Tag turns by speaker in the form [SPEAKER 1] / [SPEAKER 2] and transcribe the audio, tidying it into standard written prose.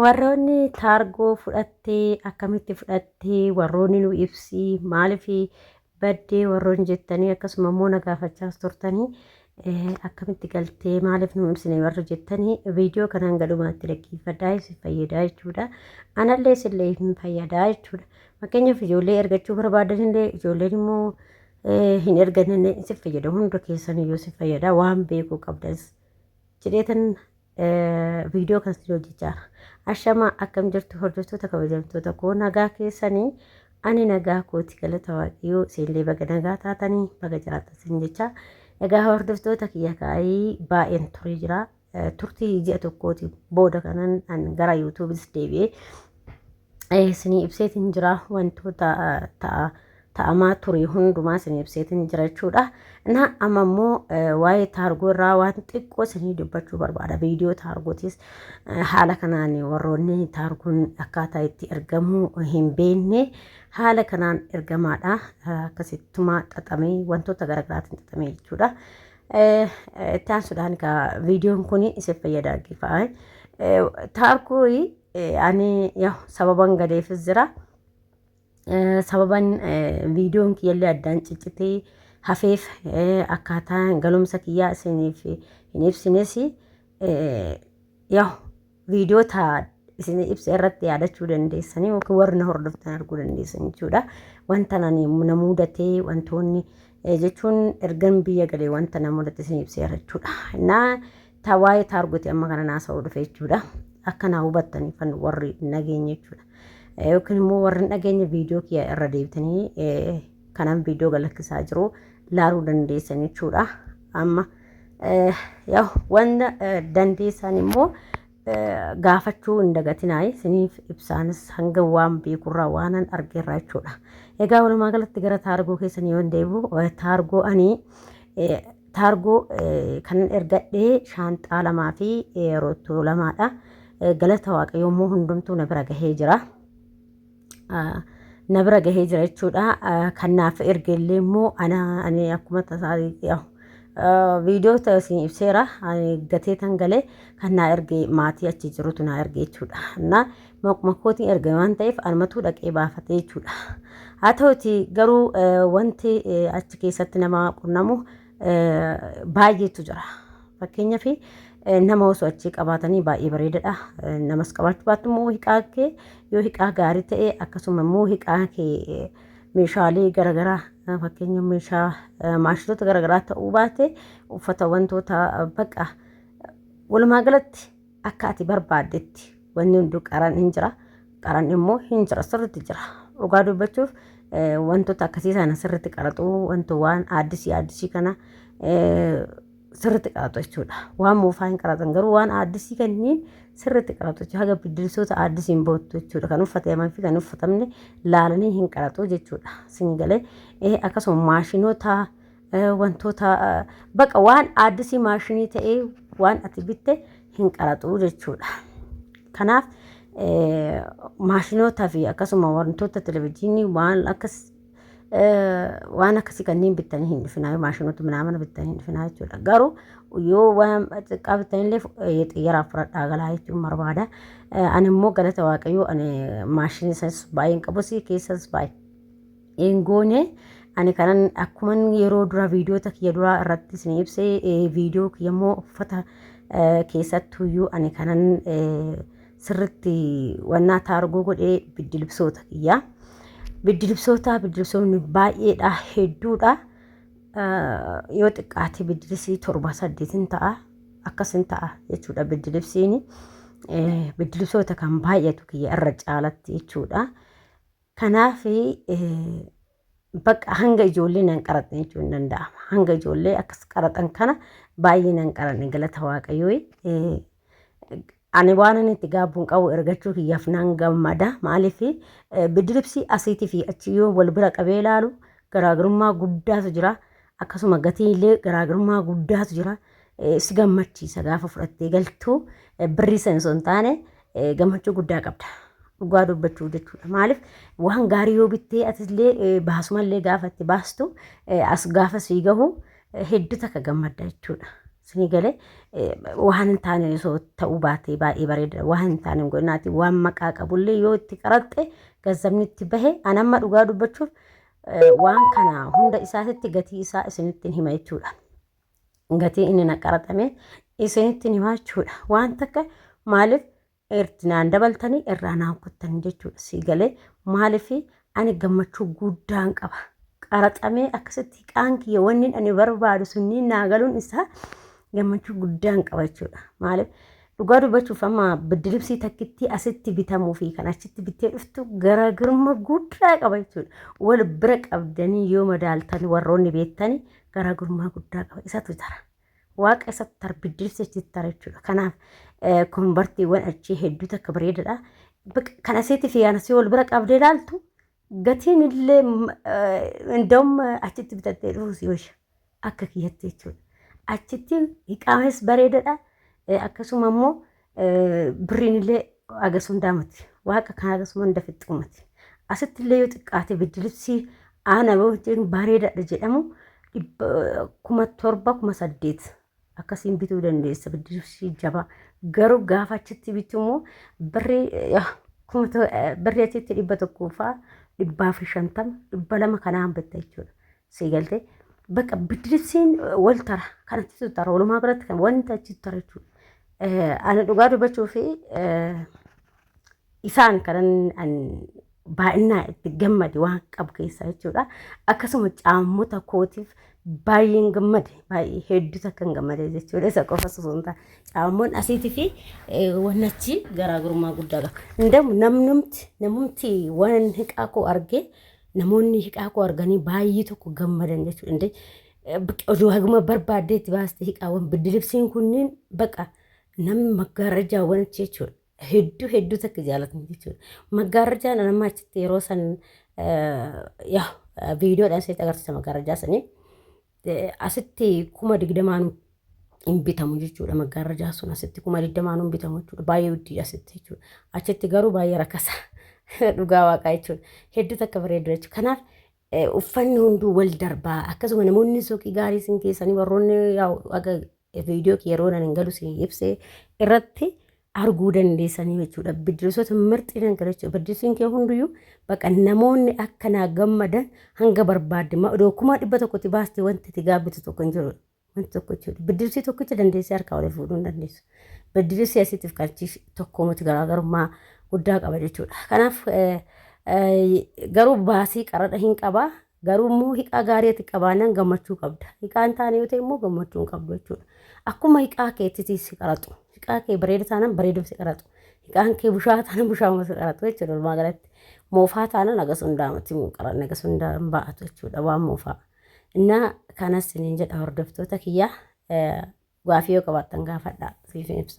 [SPEAKER 1] Warroonni taargoo fudhattee akkamitti fudhattee warroonni nu ibsii maaliif baddee warroonni jettanii akkasuma immoo na gaafachaas turtanii akkamitti galtee maaliif nu ibsine warra jettanii viidiyoo kanaan gadhumaatti dhaggeeffadhaa isin fayyadaa jechuudha. Anallee isinillee hin fayyadaa jechuudha. Fakkeenyaaf ijoollee ergachuu barbaadanillee ijoolleen immoo hin erganillee isin fayyada hunda keessaniyyuu isin fayyada waan beekuu qabdas jedheetan viidiyoo kan isin hojjechaa jira. Ashama akkam jirtu hordoftoota kabajamtoota koo nagaa keessanii ani nagaa kooti galata waaqayyoo isinillee baga nagaa taatanii baga jiraattan isin jecha. Egaa hordoftoota kiyya kaayii baay'een turee jira. Turtii ji'a tokkooti booda kanan an gara yuutuubis deebi'ee isinii ibseetiin jira wantoota ta'a ta'amaa ture hundumaa isinii ibseetiin jira jechuudha. Na amma immoo waa'ee taargoo irraa waan xiqqoo isinii dubbachuu barbaada. Viidiyoo taargootis haala kanaan warroonni taargoon akkaataa itti ergamu hin beekne haala kanaan ergamaadha. Akkasittuma xaxamee wantoota garaagaraatiin xaxamee jechuudha. Itti aansuudhaan egaa viidiyoon kun isin fayyada dhaggeeffaa. Taargoo ani sababan galeefis jira. Sababan viidiyoon kiyyallee addaan ciccitee hafeef akkaataa galumsa kiyyaa isiniif hin ibsines viidiyoo taa isin ibsa irratti yaadachuu dandeessanii yookiin warri na hordoftan arguu dandeessan jechuudha. Wanta ani na mudatee wantoonni jechuun ergan biyya galee wanta na mudate isin ibseera jechuudha. Naa Ta waa'ee taargoti amma kana naasa'uu dhufe jechuudha. Akka naa hubattaniifan warri hin dhageenye jechuudha. Yookiin immoo warri hin dhageenye viidiyoo kiyya irra deebitanii kanan viidiyoo galakkisaa jiru laaluu dandeessan jechuudha. Amma wanta dandeessan immoo gaafachuu hin dagatinaa isiniif ibsaanis hanga waan beekurraa waanan argeerraa jechuudha. Egaa walumaa galatti gara taargoo keessan yoo deebi'u taargoo ani Taargoo kanan ergadhe shaanxaa lamaa fi roottoo lamaadha. Galata waaqayyoo immoo hundumtuu na bira gahee jira. Na bira gahee jira jechuudha. Kan naaf erge illee immoo ana ani akkuma tasaa viidiyoo isin ibseera. Ani gatee tan galee kan naa erge maatii achi jirutu naa erge jechuudha. Na maquma kootiin ergame waan ta'eef anumatuu dhaqee baafate jechuudha. Haa ta'uti garuu wanti achi keessatti nama qunnamu baay'eetu jira. Fakkeenyaaf nama osoo achii qabaatanii baay'ee bareedadha. Namas qabaachuu baattu immoo hiqaa kee yoo hiqaa gaarii ta'e akkasuma immoo hiqaa kee meeshaalee garaagaraa fakkeenya meeshaa maashinoota garaagaraa ta'uu baate uffata wantoota baqa walumaa galatti akka ati barbaaddetti wanni hunduu qaran hin jira qaran immoo hin jira sirriitti jira dhugaa dubbachuuf wantoota akkasii sana sirriitti qaraxu wanto waan aaddisii aaddisii kana sirriitti qaraxu jechuudha waan moofaa hin qaraxan garuu waan aaddisii kanneen sirriitti qaraxu jechuudha haga biddilsoota aaddisiin boottu jechuudha kan uffataman fi kan uffatamne laalanii hin qaraxu jechuudha sin galee akkasuma maashinoota wantoota baqa waan aaddisii maashinii ta'ee waan ati bitte hin qaraxu jechuudha. Kanaaf maashinootaa fi akkasuma wantoota televizyiinii waan akkas waan akkasii kanneen bittanii hin dhufinaa maashinoota minaamana bittanii hin dhufinaa jechuudha. Garuu yoo waan xiqqaa bittanillee xiyyaaraaf fudhadhaa galaa jechuun barbaada. Ani immoo galata waaqayyoo ani maashinii sanas baay'een qabus keessas baay'ee. Hin goone ani kanan akkuman yeroo dura viidiyoota kiyya duraa irratti isin ibse viidiyoo kiyya immoo uffata keessattuyyuu ani kanan sirritti wannaa taargoo godhee biddilibsoota kiyya. Biddilibsoota biddilibsoonni baay'eedha hedduudha. Yoo xiqqaate biddilibsii torba saddeetin ta'a akkasin ta'a jechuudha biddilibsiin. Biddilibsoota kan baay'atu kiyya irra caalatti jechuudha. Kanaaf bakka hanga ijoollee nan qaraxne jechuun hin danda'ama. Hanga ijoollee akkas qaraxan kana baay'ee nan qaranne galata waaqayyoo. Ani waan inni itti gaabbuun qabu ergachuu kiyyaaf nan gammada. Maaliif bidiribsii asiitii fi achi yoo wal bira qabee ilaalu garaagarummaa guddaatu jira. Akkasuma gatiin illee garaagarummaa guddaatu jira. Si gammachiisa gaafa fudhattee galtu birrii sana osoo hin taane gammachuu guddaa qabda. Dhugaa dubbachuu jechuudha. Maaliif waan gaarii yoo bittee atillee baasumallee gaafa itti baastu as gaafa sii gahu hedduu takka gammadda jechuudha. Isinii galee waan hin taane osoo ta'uu baatee baay'ee bareeda. Waan hin taane hin godhinaati. Waan maqaa qabullee yoo itti qaraxxe gazzabni itti bahe an amma dhugaa dubbachuuf waan kana hunda isaatitti gatii isaa isinitti hima jechuudha. Gatii inni na qaraxame isinitti hima jechuudha. Waan takka maaliif irti naan dabaltanii irraa naan kuttanii jechuudha. Sii galee maaliif ani gammachuu guddaan qaba. Qaraxamee akkasitti qaan kiyya wanni ani barbaadu sunniin naa galuun isaa gammachuu guddaan qaba jechuudha. Maaliif dhugaa dubbachuuf amma biddilibsii takkittii asitti bitamuu fi kan achitti bittee dhuftu garaagarummaa guddaa qaba jechuudha. Wal bira qabdanii yoo madaaltan warroonni beektanii garaagarummaa guddaa qaba. Isatu tara. Waaqa isatu tara biddilibsii achitti tara jechuudha. Kanaaf konvartiiwwan achii hedduu takka bareedaadha. Kan asiitii fi asii wal bira qabdee ilaaltu gatiin illee inda'um achitti bitattee dhufuu si wayya. Akka kiyyatti jechuudha. Achitti hiqaames bareedadha. Akkasuma immoo birriin illee hagas hundaa miti. Waaqa kan hagasuma hunda fixxuu miti. Asitti illee yoo xiqqaate biddilibsii aana wajjin bareedaadha jedhamu 7,000 8,000 akkasiin bituu dandeessa biddilibsii jabaa. Garuu gaafa achitti bitu immoo birrii achitti 100 fa'aa 150 200 kanaan bitta jechuudha. Sii galtee bakka biddilibsiin wal tara kan achitti tara walumaa galatti kan wanta achitti tara jechuudha. Ani dhugaa dubbachuu fi isaan kanan an baay'inaa itti gammade waan qabu keessaa jechuudha. Akkasuma caammota kootiif baay'een gammade baay'ee hedduu takka hin gammade jechuudha. Isa qofa osoo hin taane caammoon asiitii fi wannachi garaagarummaa guddaa qaba. Indamu namnumti namumti waan hiqaa koo argee namoonni hiqaa koo arganii baay'ee tokko gammadan jechuudha. Indee oduu haguma barbaaddee itti baaste hiqaawwan biddilibsiin kunniin baqa namni maggaarrajaawwan achi jechuudha. Hedduu hedduu takka jaalatan jechuudha. Maggaarrajaan nama achitti yeroo san yaa viidiyoodhaan sitti agarsiisa maggaarrajaa sanii. Asitti 20,000 hin bitamu jechuudha. Maggaarrajaa sun asitti 20,000 hin bitamu jechuudha. Baay'ee guddiidha asitti jechuudha. Achitti garuu baay'ee rakkasa. Dhugaa waaqaa jechuudha. Hedduu takka bareedu jechuudha. Kanaaf uffanni hunduu wal darbaa. Akkasuma namoonni suuqii gaarii isin keessanii warroonni akka viidiyoo yeroo nan hin galu isin ibsee irratti arguu dandeessanii jechuudha. Biddirisoota mirxii nan gala jechuudha. Biddirisiin kee hunduyyuu bakka namoonni akka naa gammadan hanga barbaadde odoo 100,000tti baaste wanti itti gaabbitu tokko hin jiru. Wanti tokko jechuudha. Biddirisii tokkicha dandeessee harkaa olii fuudhuu hin dandeessu. Biddirisii asiitiif qarshii tokko miti garaagarummaa guddaa qaba jechuudha. Kanaaf garuu baasii qaradha hin qaba. Garuu immoo hiqaa gaarii ati qabaannaan gammachuu qabda. Hiqaa hin taane yoo ta'e immoo gammachuu hin qabdu jechuudha. Akkuma hiqaa keetti si qaraxu. Hiqaa kee bareeda taanaan bareeduma si qaraxu. Hiqaan kee bushaa taanaan bushaama si qaraxu jechuudha walumaa galatti. Moofaa taanaan hagas hundaa miti qaranne hagas hundaa hin ba'atu jechuudha waan moofaa. Innaa kanas isiniin jedha hordoftoota kiyya gaafii yoo qabaattan gaafadhaa siif ibsa.